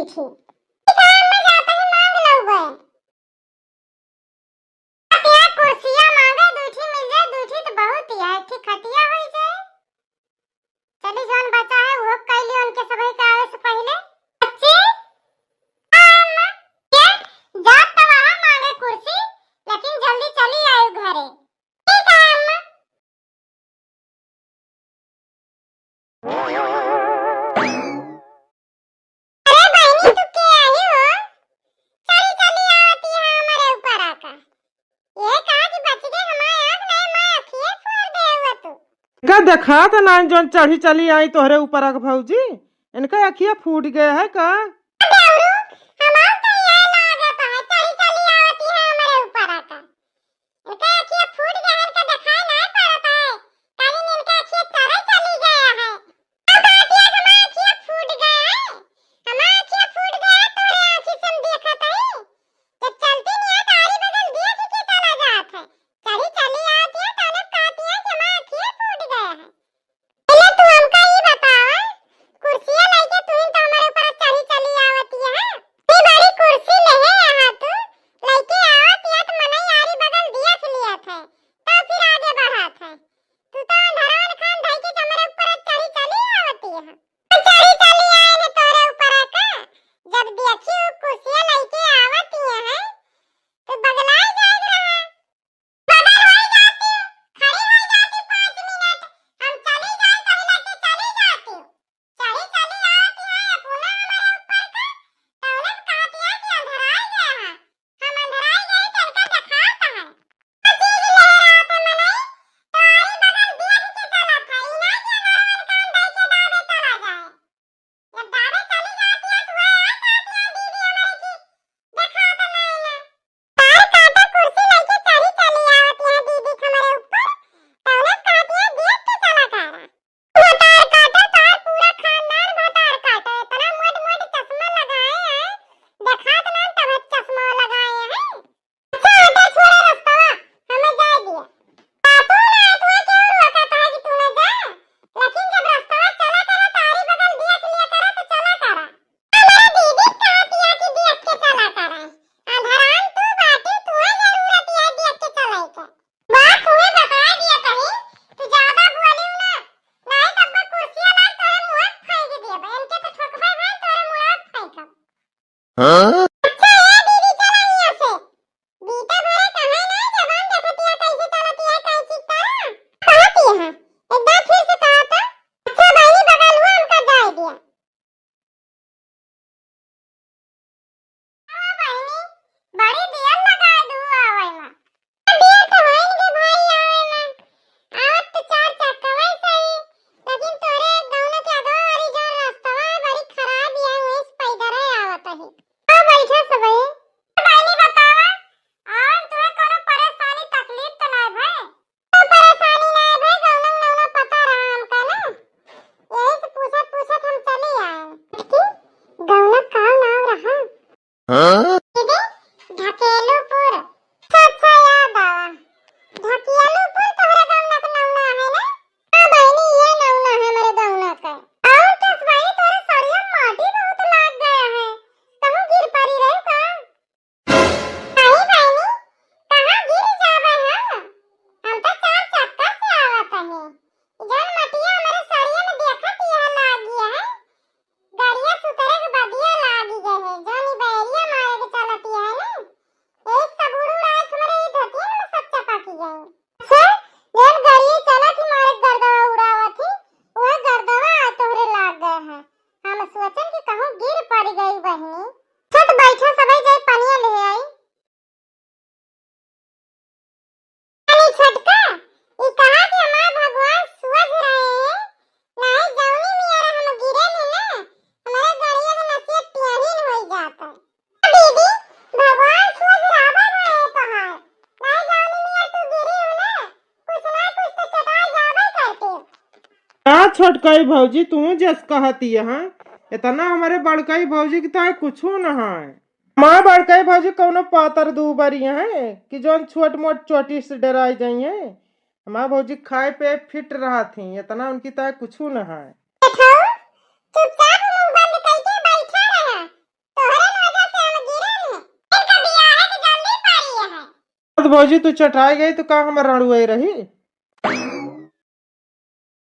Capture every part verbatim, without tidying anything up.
ठीक है, हम जाते ही मांग लउबे। अब यहाँ कुर्सिया मांगे, दुइ ठी मिल जाए, दुइ ठी तो बहुत ही है, एक ठी खटिया होई जाए। चली, जौन बचा है, वो कई लियो उनके सभी के आवे से पहिले। बच्ची, हाँ, अम्मा। ये, जात तो वहाँ मांगे कुर्सी, लेकिन जल्दी चली आयो घरे। ठीक है, अम्मा। अरे बहिनी, तू के आही हो? चली, चली आवत यहाँ हमरे ऊपर आका। ये कहा कि बच गए हमारे आँख, नहीं, मैं अखिए फोड़ दे हुआ तू। का देखात नाहीं जौन चढ़ी चली आई तोहरे ऊपर आका भौजी, इनका अखिया फूट गया है का? देवरू, हमार तो ये लागत है, चढ़ी चली आवत यहाँ हमरे ऊपर आका। इनका अखिया फूट गया है, इनका दिखाई नहीं पड़ता है। काली ने इनका अखिया चढ़े चली गया है। अब कहती है कि हमार अखिया फूट गया है, हमार अखिया फूट गया है, तोरे आँखी से हम देखत है। जब चलती नहीं है तो आरी बगल देख के चला जात है। चढ़ी चली आती है तो अलग कहती है कि हमार अखिया फूट गया है। पहले तू हमका ई बतावा, कुर्सिया लइके तू ही तो हमारे ऊपर चढ़ी चली आवत है। ई बड़ी कुर्सी लेहे यहाँ तू, लइके आवत है तो मनई आरी बगल दिया के लिया था, तब फिर आगे बढ़ात है। तू तो अंधरान खान धई के हमारे ऊपर चढ़ी चली आवत है। चढ़ी चली आए ने तोरे ऊपर का, जब देखी उ कुर्सिया लइके आवत है, तो बगलाई जाए रहा। बगल होई जाती, खड़ी होई जाती पाँच मिनट, हम चली जाई तो हिला के चली जाती। चढ़ी चली आवती है अपना हमारे ऊपर का, तौलन कहती है कि अंधराई गया है, हम अंधराई गए तो इनका देखात है। तो चीज ले रहा थे मनई, तो आरी बगल देख के चला था, ई ना कि अंधराई कान धई के दाबे चला जाए। जब दाबे चली जाती है तो वह आ कहती है दीदी हमारे की देखात नहीं ना। तार काटा कुर्सी लइके चढ़ी चली आवत है दीदी हमारे ऊपर, तौलन कहती है देख के चला करा। भतार काटा तार पूरा खानदान भतार काटा, इतना मोट मोट चश्मा लगाए हैं, देखात ना तब चश्मा लगाए हैं। अच्छा हटा छोड़ा रस्तवा, हमें जाए दिया। बातों ना आए तो क्यों रोका था कि तू ना जा, लेकिन जब रस्तवा चला करा तारी बगल देख लिया करा तो चला करा। हमारे दीदी कहती है कि देख के चला करा, अंधरान तू बाटी, तुम्हें जरूरत है देख के चले के। बात हुए बता दिया कहीं, तू ज्यादा बोली ना, नहीं तब मैं कुर्सिया ला तोरे मुंह में फेंक देब, इनके तो ठोकबे है तोरे मुंह में फेंकब। हाँ? अच्छा ए दीदी चला यहाँ से, बीता भरे कहाँ ना जबान देखतिया कैसे चलतिया कैसे चला, कहती है, एक बार फिर से कहा तो, अच्छा बहनी बगल हुआ हमका जाए दिया। हाँ बहिनी, बड़ी देर लगाए दू आवे में। देर तो होइल गे भाई आवे में। आवत तो चार चक्कवे सही, लेकिन तोरे गौना के अगवा वाली जौन रस्तवा है, बड़ी खराब है, वही से पैदल है आवत है। हाँ, बैठा सब है। बहिनी बतावा, और तुम्हें कोनो परेशानी तकलीफ तो ना भय? परेशानी ना है भाई, गौना नौना पता रहा हमका ना, यही से पूछत पूछत हम चली आए। देखी, गौना का नाम रहा? हाँ? दीदी, ढकेलूपुर। अच्छा, अच्छा, याद आवा। ढकेलूपुर तोहरा गौना का नौना है ना? हाँ बहिनी, ये नौना है हमारे गौना का। और कस भाई, तोरे सड़िया माटी बहुत लाग गया है, कहूँ गिर पड़ी रहे का? नहीं बहिनी, कहाँ गिर जाबे हम? हम तो चार चक्कर से आवत हई। जौन मटिया हमरे सड़िया में देखत यह लागी है, गड़िया सुतरे के बदिया लागी गए है। जौन ई बैरिया मारे के चलत यह है ना, यही सब उड़ उड़ा के हमरे ई धोतिया में सब चपक गए। अच्छा, जौन गड़िया चलत ही मारे गर्दवा उड़ावत ही, वह गर्दवा आ तोहरे लाग गए है। हम सोचन कि कहूँ गिर पड़ गई बहिनी। अच्छा, तो बैठा, सबई जाई पनिया ले आई। अरे छोटका, ई कहा कि हमार भगवान सोझ रहे हैं, नाहीं जौनी नियर हम गिरे नी ना, हमारे गड़िया के नसिया टेढ़ी होई जाता। दीदी, भगवान सोझ रहबे रहे तोहार, नाहीं जौनी नियर तू गिरी हो ना, कुछ ना कुछ तो चटा जाबे करते। का छोटकई भौजी, तू जस कहती है, इतना हमारे बड़कई भौजी की तो कुछ न है। हमार बड़कई भौजी कौनो पातर दूबर है कि जौन छोट मोट चोटी से डराई जाई है। हमार भौजी खाए पे फिट रहत ही, इतना उनकी ताय कुछू न है। देखो, चुपचाप मुंह बंद करके बैठा रहा, भौजी, तू चटाई गई तो का हमर रड़ुआई रही?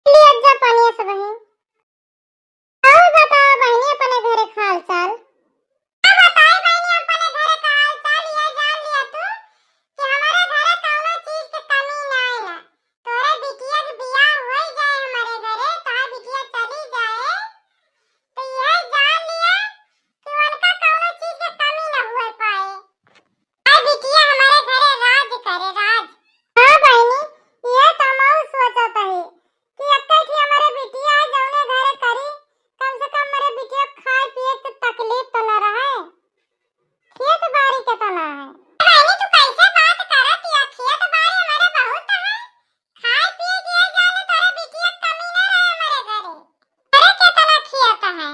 लिया जा पानी से बहिन। और बताओ बहिनी, अपने घरे का हाल चाल? का बताई बहिनी, अपने घरे का हाल चाल, ये जान लिया तू कि हमारे घरे कौनो चीज के कमी ना आएला। तोरे बिटिया के बियाह हो जाए हमारे घरे, तोहार बिटिया चली जाए, तो यह जान लिया कि उनका कौनो चीज के कमी ना हुए पाए। हमार बिटिया हमारे घरे राज करे, राज। हाँ बहिनी, ये तो हमहू सोचत हई कि एक्के ठी हमारे बिटिया है, जौने घरे करी, कम से कम हमारे बिटिया खाए पिए के तकलीफ तो न रहे। खेत बारी केतना है। बहिनी, तू कैसे बात करत या? खेत बारी हमारे बहुत है। खाए पिए के ये जाने तोरे बिटिया के कमी ना रहे हमारे घरे। अरे केतना खेत है।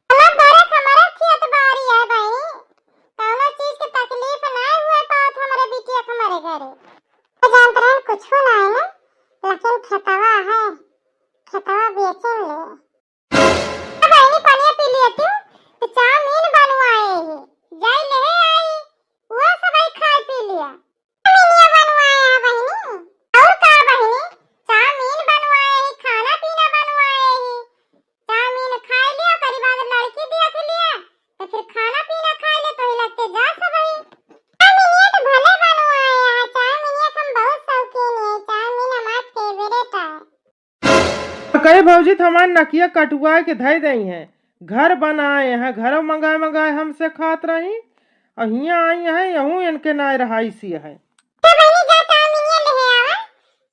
हमार घरे के हमारे खेत बारी है बहिनी। कौनो चीज के तकलीफ ना हुए पावत हमारे बिटिया के हमारे घरे। तो जानत रहन कुछो ना है ना, लेकिन खेतवा है, खेतवा बेचेंगे। अब बहिनी पनिया पी लिया तू, तो चाउमीन बनवाए ही, जाई ले आई, वो सब आई खाए पी लिया। चाउमीनिया बनवाए हैं बहिनी। और का बहिनी? चाउमीन बनवाए ही, खाना पीना बनवाए ही। चाउमीन खाए लिया, ओकरी बाद लड़की देख लिया, तो फिर खाना पीना खाए ले, तो ही लगते जा सब ही। चाउमीनिया तो भले बनवाए हैं, चाउमीनिया के हम बहुत शौकीन है, चाउमीन हमार फेवरेट है। कई भौजी तो हमार नकिया कटुआ के धई दई हैं, घर बनाए हैं, घरों मंगाए मंगाए हमसे खात रही, और हियाँ आई हैं, यहूँ इनके नाय रहाई सी है। तो बहिनी जा चाउमीनिया ले आवा,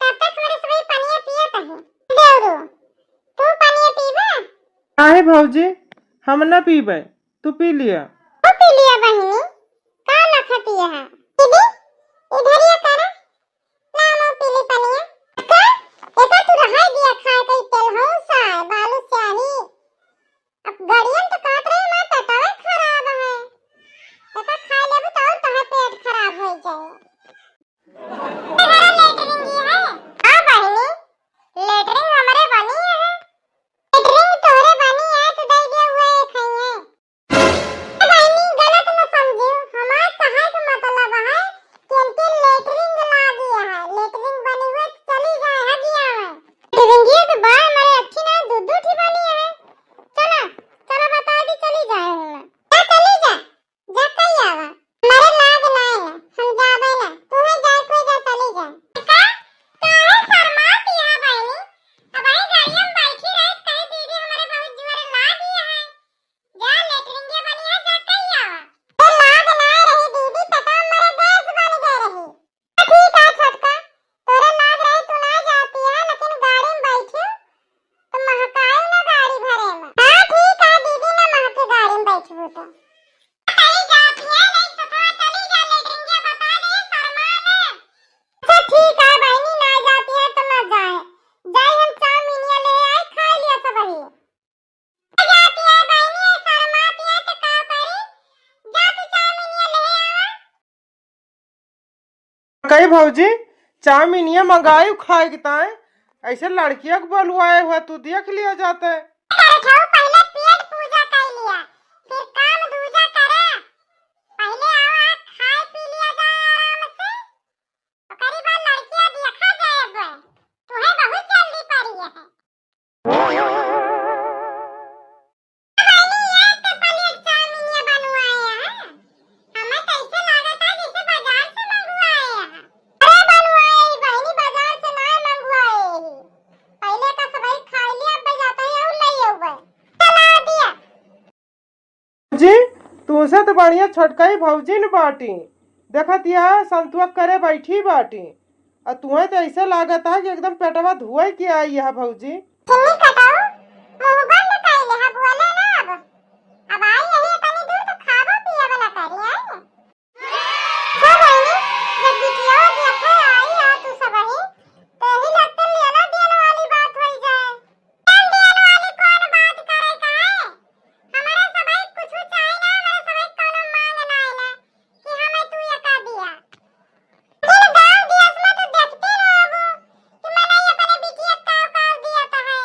तब तक हमरे सबही पनिया पियत हैं। देवरू, तू पनिया पीबा? काहे भौजी, हम न पीबे, तू पी लिया। तू पी लिया बहिनी, का लखत यह? दीदी, इधर ये करा, ना हम पी ली पनिया। का? एका तू रहाई दिया खाए कई तेल हौसा, बालू स्याही। अब गड़ियन तो कहत रही, हमार पेटवा खराब है। एका खा लेबू तो और तोहार पेट खराब हो जाए। तोहरा लेटरिन की है? हाँ बहिनी, लेटरिन हमरे बनी है। लेटरिन तोहरे बनी है तो दे दे हुए खाइए। ए बहिनी, गलत न समझियो, हमार कहे के मतलब है कि इनके लेटरिन लागी है, लेटरिन बनी हुए तो चली जाए हगिया में। लेटरिन की तो बा हमारे अच्छी ना दू दू ठी बनी है। चला, चला बता दी चली जाए हम। जा चली जा। जा कई आवा। हमरे लाग ना है, हम जाबे ना। तू है जाए कोई जा, चली जा। का? काहे शर्मात यहाँ बहिनी? अब आई गाड़िया में बैठी रहे, कहे दीदी हमरे बहुत जोर लाग है। जा लेटरिन के बनी है, जा कई आवा। ए लाग ना रही दीदी, पेटवा में हमरे गैस बन गए रही। ठीक है छोटका, तोरे लाग रही तू ना जाती है, लेकिन गाड़ी में बैठी तो महकाई ना गाड़ी भरे में। हाँ ठीक है दीदी, ना महके गाड़ी में बैठबू तो। चली जाती है, नहीं सफा चली जा, लेटरिन के बता दे, शर्मा ले। अच्छा ठीक है बहिनी, ना जाती है तो ना जाए, जाए हम चाउमीनिया ले आए, खा लिया सब ही। जाती है बहिनी, शर्माती है तो का करी, जा तू चाउमीनिया ले आवा। कई भौजी, चाउमीनिया मंगाई खाए के ताए, ऐसे लड़किया के बोलवाए हुआ तू देख लिया जाते। अरे छऊ, पहले पेट पूजा कर लिया, फिर काम दूजा करे। पहले आवा, खाए पी लिया जाए आराम से, ओकरी बाद लड़किया देखा जाए। अब तुहे बहुत जल्दी पड़ी है। बहिनी, ये तो पनीर चाउमीन ये बनवाए हैं। हमें तो ऐसे लागत है जैसे बाजार से मंगवाए हैं। अरे बनवाए ही बहिनी, बाजार से ना मंगवाए ही। पहले का सबही खा लिया, अब जाता है और ले आवे। चला दिया। भौजी, तुमसे तो बढ़िया छोटकई भौजी न बाटी। देखत यह संतुआ करे बैठी बाटी। आ तुहें तो ऐसे लागत है कि एकदम पेटवा धुआई के आई है भौजी। चुन्नी कटाऊ, मुंह बंद कर ले, हाँ, बोले ना अब। अब आई यही इतनी दूर तो खाबो पियबो ना करी, आई ना। सब आई, जब बिटिया देखे आई आ तू सब आई, तो यही लगते लेना देन वाली बात होई जाए। चल दियल वाली कौन बात करे का है? हमारे सबई कुछ चाहे ना, हमारे सबई कोनो मांग ना आइला कि हमें तू ये कर दिया। लेकिन गांव दियस में तो देखते रहबू कि मनई अपने बिटिया का का दिया तो है।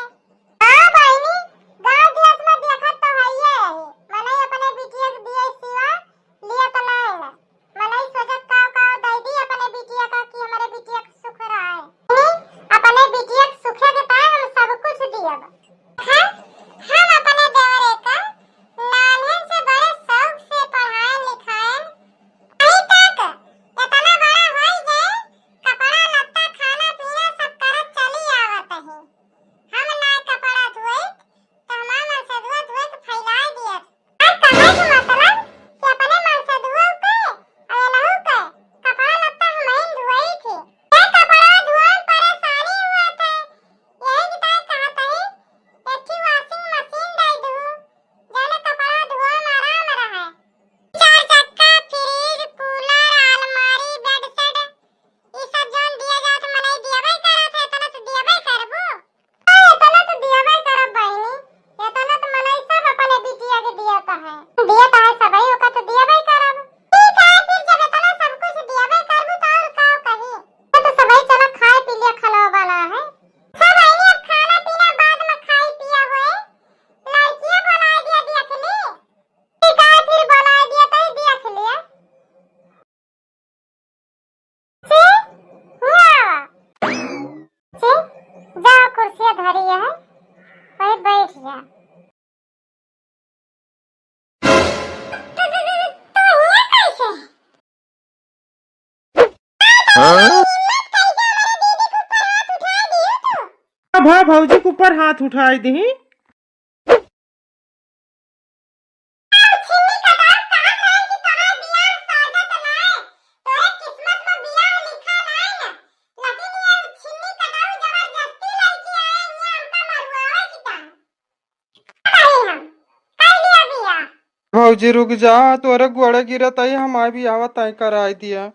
अब हाँ, भौजी के ऊपर हाथ उठाई दिही। भौजी रुक जा, तोरे गोड़े गिरत आई, हमार बियाह तय कराई दिया।